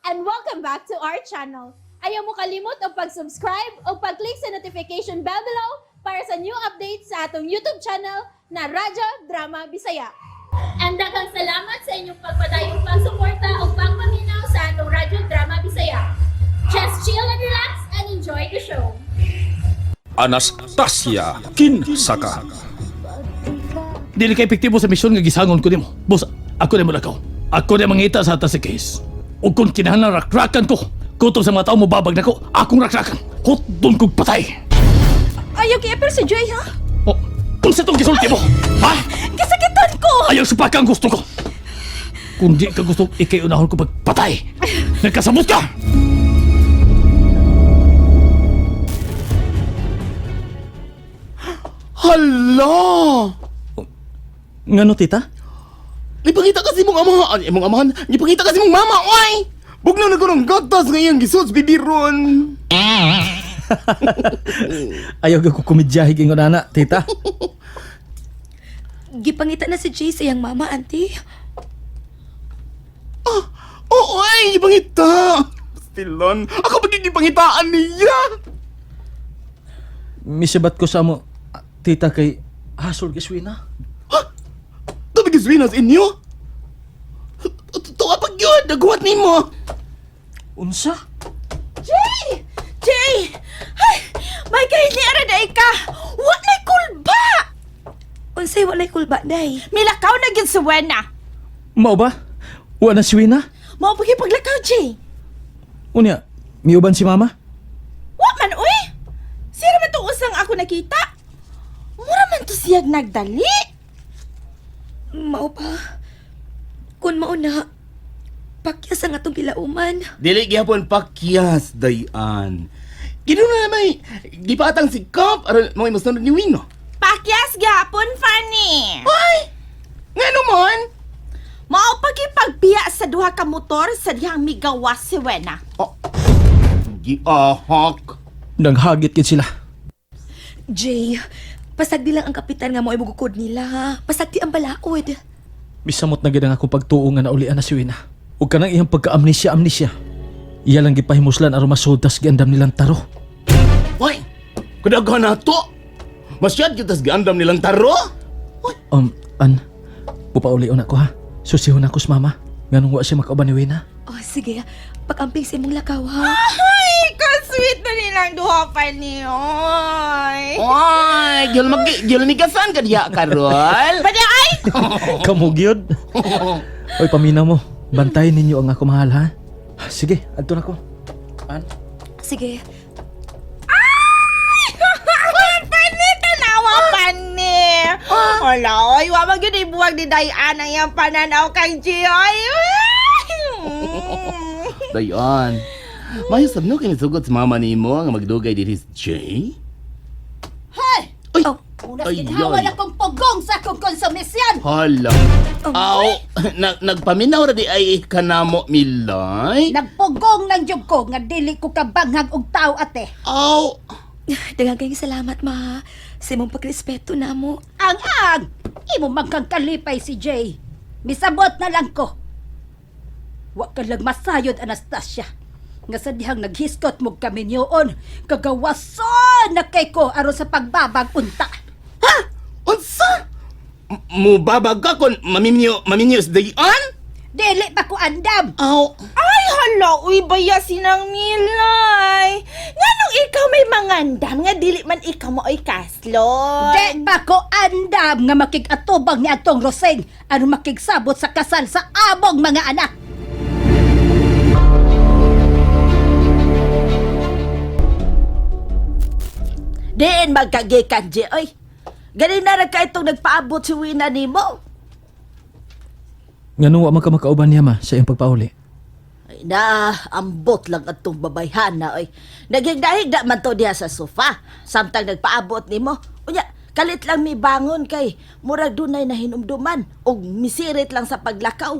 And welcome back to our channel. Ayaw mo kalimot og pag-subscribe o pag-click sa notification bell below para sa new updates sa atong YouTube channel na Radyo Drama Bisaya. And daghang salamat sa inyong pagpadayong pagsuporta o pagpaminaw sa atong Radyo Drama Bisaya. Just chill and relax and enjoy the show. Anastasia Kinsaka. Dili kay epektibo sa misyon nga gisangon ko nimo. Boss, ako na mo lakaw. Ako na mangita sa atas sa case. Ug kung kinahanglan rakrakan ko, kutob sa mga tao mobabag nako, akong rakrakan. Hotdon kog patay. Ayaw kay pero si Jay, ha? Oh, unsa tong gisulti mo? Ha? Kasakitan ko! Ayaw supaka ang gusto ko. Kung di ka gusto, ikay unahon ko pagpatay. Nagkasabot ka! Hala! Ngano, tita? Ipakita kasi mong amahan, ay, mong amahan, ipakita kasi mong mama, oy! Bugnaw na ko ng gatas ngayon, gisuot bibiron. Ayaw ka ko komedyahe ingon ana, tita. Gipangita na si Jay sa iyang mama, auntie. Ah, oo, ay, ipangita. Stilon, ako pagigipangitaan niya. Misibat ko sa mo, tita, kay hasol giswina. Ha? Tubig iswinas inyo? Tuwa pag yun, naghuwat nimo. Unsa? Jay! Jay! Ay! May kahiliara na ka! Walay kulba! Unsay walay kulba, day? Milakaw na gyud si Wena. Mao ba? Wa na si Wina? Mao pa paglakaw, Jay. Unya, miuban si mama? Wa man, uy! Sira man tong usang ako nakita. Mura man to siyag nagdali. Mao pa. Kun mao na, pakyas ang atong gilauman. Dili gyapon pakyas, dayan. Ginuna na may, gipatang si Kap, aron mo imusunod ni Wino. Pakyas gyapon, Fanny. Ay! Ngano man? Mao pagipagbiya sa duha ka motor sa dihang migawas si Wena. Oh, giahak. Nanghagit gid sila. Jay, pasagdi lang ang kapitan nga mo ay mugukod nila ha. Pasagdi ang balaod. Misamot na gid ang akong pagtuo nga naulian na si Wina. Ug kanang iyang pagka-amnesia amnesia. Iya lang gipahimuslan aron masultas giandam nilang taro. Hoy! Kudaghan na to! Masyad kita sa giandam nilang taro! Hoy! An, pupauli na ko ha. Susihon ako sa mama. Nganong wa siya makauban ni Wina. Oh, sige. Pag-amping sa imong lakaw ha. Ay, ka-sweet na nilang duha, Fanny. Oy. Oy! Gilmigasan ka diya, Karol! Bada ay! Kamu gyud. Oy, paminaw mo. Bantayan ninyo ang ako mahal ha. Sige, adto na ko. An? Sige. Fanny, tanawa, Fanny. Wala, oy, wa man gyud ibuwag ni Diana ang iyang pananaw kang Jay. Oy. Dayan, mayo sab no kini sugot sa mama nimo nga magdugay diri si Jay? Hey! Ay! Oh. Unas Ay, ginhawa ay. na kong pugong sa akong konsumisyon! Hala! Aw! Nagpaminaw ra di ay kanamo milay? Nagpugong lang jud ko nga dili ko kabanghag og tao ate. Aw! Daghang kayong salamat ma ha. Sa imong pagrespeto namo. Ang ang! Imo man kang kalipay si Jay. Misabot na lang ko. Wa ka lang masayod, Anastasia. Nga sa dihang naghiskot mo kami niyoon, kagawason na kay ko aron sa pagbabag unta. Ha? Unsa? Mubabag ka kon maminyo maminyo sa dayan? Dili pa ko andam. Aw! Ay, hala, uy, baya sinang Milay. Nganong ikaw may mangandam nga dili man ikaw maoy kaslon. Di pa ko andam nga makig-atubang ni atong Roseng aron makigsabot sa kasal sa among mga anak. Diin magkagikan, Jay. Oy, galing na rin ka itong nagpaabot si Wina nimo. Nganong wa man ka makauban niya ma sa iyang pagpauli. Ay na, ambot lang atong babayhana, oy. Naghigda-higda man to diha sa sofa. Samtang nagpaabot nimo. Unya, kalit lang mi bangon kay murag dunay na hinumduman og misirit lang sa paglakaw.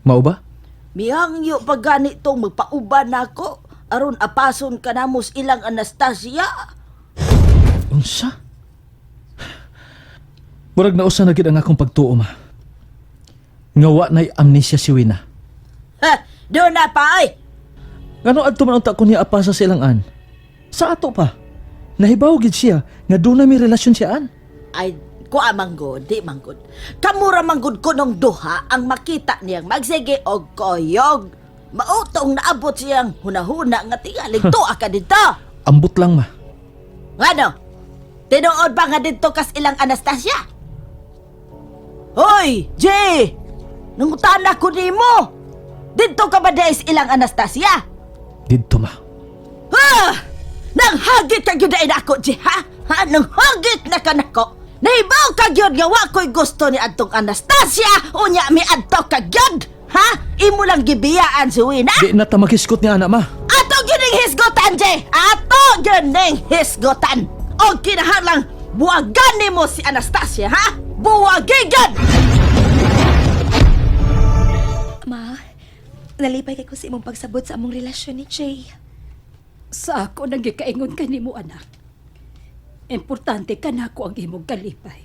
Mao ba? Mihangyo pa gani tong magpauban nako aron apason kanamos ilang Anastasia. Unsa? Murag nausa na gid ang akong pagtuo ma. Nga wa na'y amnesia si Wina. Ha, Doon na pa oy. Ngano adto man unta ko niya apa sa silangan? Sa ato pa. Nahibaw gid siya nga doon na may relasyon siya an. Ay, kuha manggod, di manggod. Kamura manggod ko nung duha ang makita niyang magsige og koyog. Mautong naabot siyang hunahuna nga tingalig tuwa ka dito. Ambot lang ma. Ngano? Tinuod ba nga dito kas ilang Anastasia? Hoy, Jay! Nangutana ko nimo. Dito ka ba dahil ilang Anastasia? Didto ma. Ha! Nanghagit ka gyud ay nako, Jay, ha? Ha? Nanghagit na ka nako. Nahibaw ka gyud nga wa ko'y gusto ni adtong Anastasia, unya mi adto ka gyud. Ha? Imo lang gibiyaan si Wina. Di na ta magiskot ni ana ma. Ato gyud ning hisgutan, Jay. Ato gyud ning hisgutan. Og kinahanglang buwagan nimo si Anastasia, ha? Buwagigan! Ma, nalipay kay ko sa imong pagsabot sa among relasyon ni Jay. Sa ako nang gikaingon kanimo anak. Importante kanako ang imong kalipay.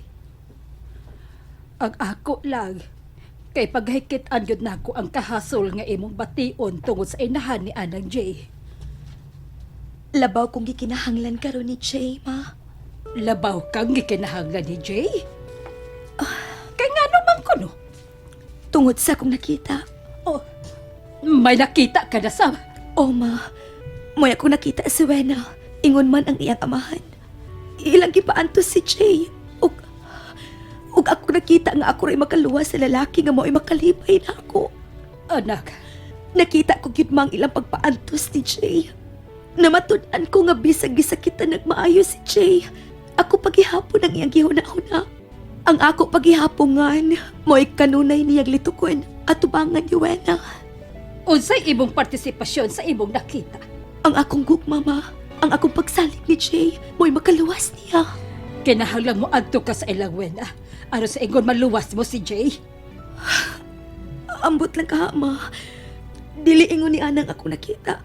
Ang ako lang kay paghikit-an gyud nako ang kahasol nga imong bation tungod sa inahan ni Anang Jay. Labaw kong gikinahanglan karon ni Jay, ma. Labaw kang gikinahanglan ni Jay. Kay ngano man kuno? Tungod sa akong nakita. Oh, may nakita ka na sa Oh, ma. Moy ako nakita si Wena. Ingon man ang iyang amahan. Ilang gipaantos si Jay. Ug, ug ako nakita nga ako rin makaluwas sa lalaki nga mo'y makalipay na ako. Anak. Nakita ko gyud mang ilang pagpaantos ni Jay. Namatud-an ko nga bisag gisakitan nagmaayo si Jay. Ako paghihapon ang iyang gihuna-huna. Ang ako paghihapongan, mo'y kanunay niyang litukon at tubangan ni Wena. Unsay imong partisipasyon sa imong nakita? Ang akong gugma, ma. Ang akong pagsalig ni Jay, mo'y makaluwas niya. Kinahanglan mo adto ka sa ilang wena. Aron sa ingon maluwas mo si Jay. Ambot lang ka, ma. Dili ingon ni Anang ako nakita.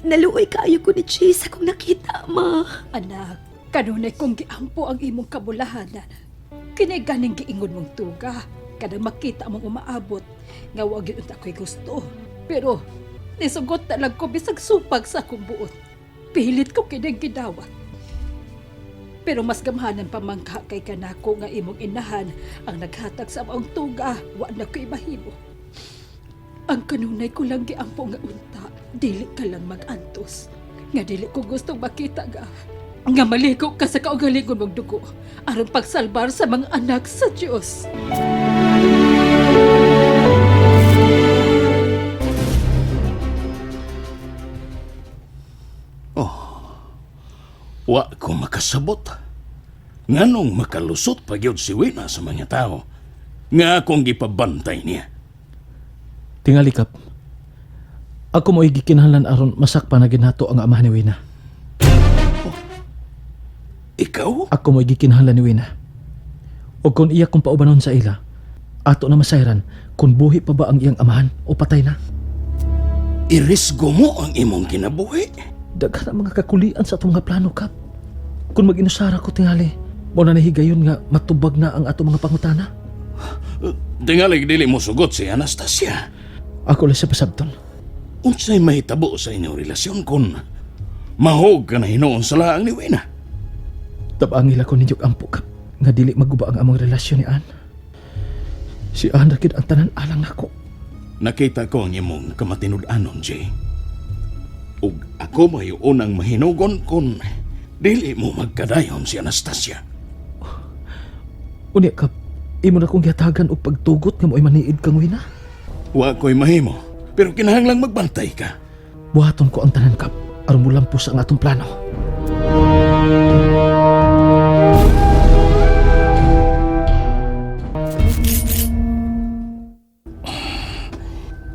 Naluoy kaayo ko ni Jay sa akong nakita, ma. Anak, kanunay kong giampo ang imong kabulahanan. Kini ganing giingon mong tuga. Kanang makita mong umaabot nga wa gyud unta ko'y gusto. Pero nisugot na lang ko bisag supag sa akong buot. Pilit ko kining gidawat. Pero mas gamhanan pa man ka kay kanako nga imong inahan ang naghatag sa maong tuga, wa na ko'y mahimo. Ang kanunay ko lang giampo nga unta, dili ka lang magantos. Nga dili ko gustong makita ga. Nga maliko ka sa kaugalingon mong dugo aron pagsalbar sa mga anak sa Dios. Wa ko makasabot. Nganong makalusot pa gyud si Wina sa mga tao. Nga akong gipabantay niya. Tingali kap. Ako mo'y gikinahanglan aron masakpa na ginato ang amahan ni Wina. Ikaw? Ako mo'y gikinahanglan ni Wina. O kung iya kong paubanon sa ila, ato na masayran kung buhi pa ba ang iyang amahan o patay na. Irisgo mo ang imong kinabuhi. Daghan ang mga kakulian sa atong mga plano, Kap. Kung mag-inusara ko tingali, mo na nahigayon nga matubag na ang atong mga pangutana. Tingalig dili mo sugot si Anastasia. Ako lang sa pasabton. Unsay mahitabo sa inyong relasyon kung mahog ka na hinuon sa laang ni Wina? Tabangil ako ninyo ampo, Kap, nga dili maguba ang among relasyon ni Ann. Si Ann ra gid ang tanan alang nako. Nakita ko ang imong kamatinud-anon, Jay. Ug ako may unang mahinugon kung dili mo magkadayon si Anastasia. Unya, Kap, imo na kong gihatagan og pagtugot nga mo'y maniid kang Wina. Wa ko'y mahimo, pero kinahanglang magbantay ka. Buhaton ko ang tanan, Kap, aron mulampos ang atong plano.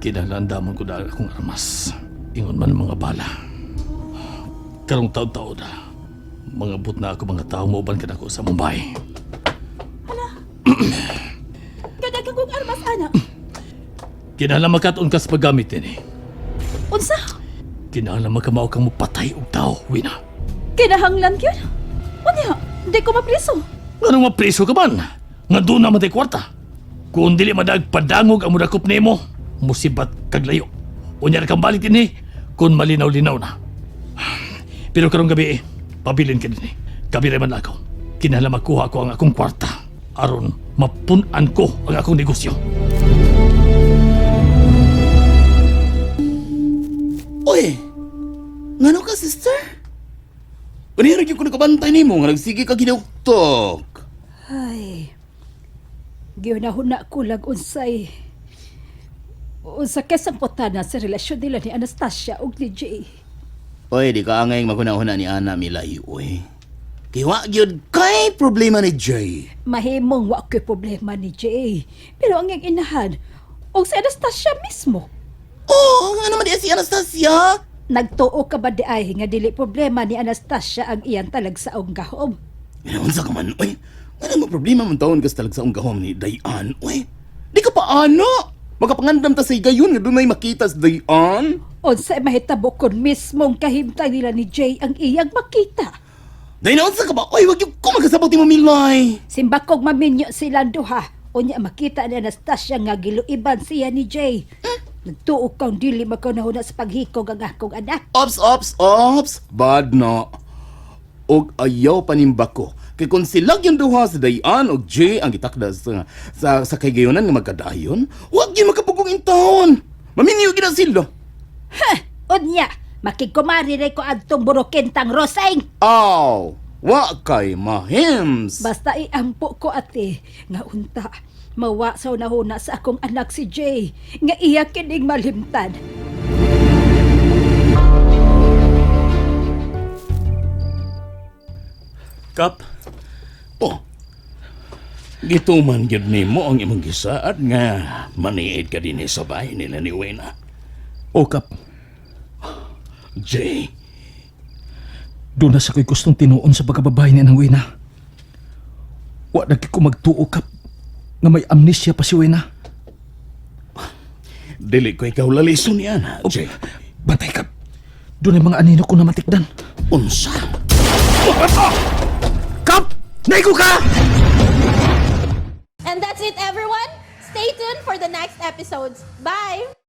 Kinahanglan damon ko dahil akong armas. Ingon man ang mga bala. Karong taon-taon na, mangabot na ako mga tao mauban ka nako sa Mumbai. Kadagang kong armas, anak. Kinahanglan makatuon ka sa paggamit ini. Unsa? Kinahanglan makamao kang mupatay og tao, Wina. Kinahanglan gyud. Unya, di ko mapriso. Nganong mapriso ka man? Nga doon naman tay kwarta. Kung dili madag padangog ang mudakop nimo, musibat kag layo. Unya ra kang balik dinhi kung malinaw-linaw na. Pero karong gabi, pabilin ka dinhi. Gabi ra man lakaw. Kinahanglan makuha ko ang akong kwarta aron mapun-an ko ang akong negosyo. Uy! Ngano ka, sister? Kanina gyud ko nakabantay nimo nga nagsige ka ginuktok. Ay, gihunahuna ko lang unsay unsa kay sangputana sa relasyon nila ni Anastasia ug ni Jay. Uy, di ka angay maghuna-huna ni Ana Milay, uy. Kay wa gyud kay problema ni Jay. Mahimong wa ko'y problema ni Jay. Pero ang iyang inahan, og si Anastasia mismo. Oh, ano man di si Anastasia? Nagtuo ka ba di ay nga dili problema ni Anastasia ang iyang talagsaong gahom? Unsa ka man, uy? Ano mo problema man taon kas talagsaong gahom ni Dayan, uy? Di ka pa ano? Magapangandam ta sa higayon nga dunay makita sa Dayan. Unsay mahitabo kon mismong kahimtang nila ni Jay ang iyang makita. Day na unsa ka ba? Uy, wag yung ko magkasabot ni Mamilay. Simbakog maminyo silang duha. Unya makita ni Anastasia nga giluiban siya ni Jay. Nagtuo kang dili magkanahuna sa paghikog ang akong anak. Ops, ops, ops. Bad na. Og ayaw panimbako. Kay kung sila yung duha sa Dayan og Jay ang gitakda sa kaygayonan nga magkadayon, wag yun makapugong in taon. Maminyo gina sila. Unya, makigkumari rin ko adtong burukintang Roseng. Aw, wa kay mahims. Basta iampo ko ate, nga unta, mawa sa unahuna sa akong anak si Jay, nga iya kining malimtan. Kap. Oh. Gituman gyud nimo ang imong gisaad nga maniid ka dinhi sa bahay nila ni Wena. O Kap, Jay, doon na sa ko'y gustong tinuon sa pagkababae ni Anang Wena. Wa na ko magtuo, Kap, nga may amnesia pa si Wena. Dili ko ikaw lalison niya na, Jay. Bantay, Kap. Doon ay mga anino ko na matikdan. Unsa? Kap! Naigo ka! And that's it, everyone. Stay tuned for the next episodes. Bye!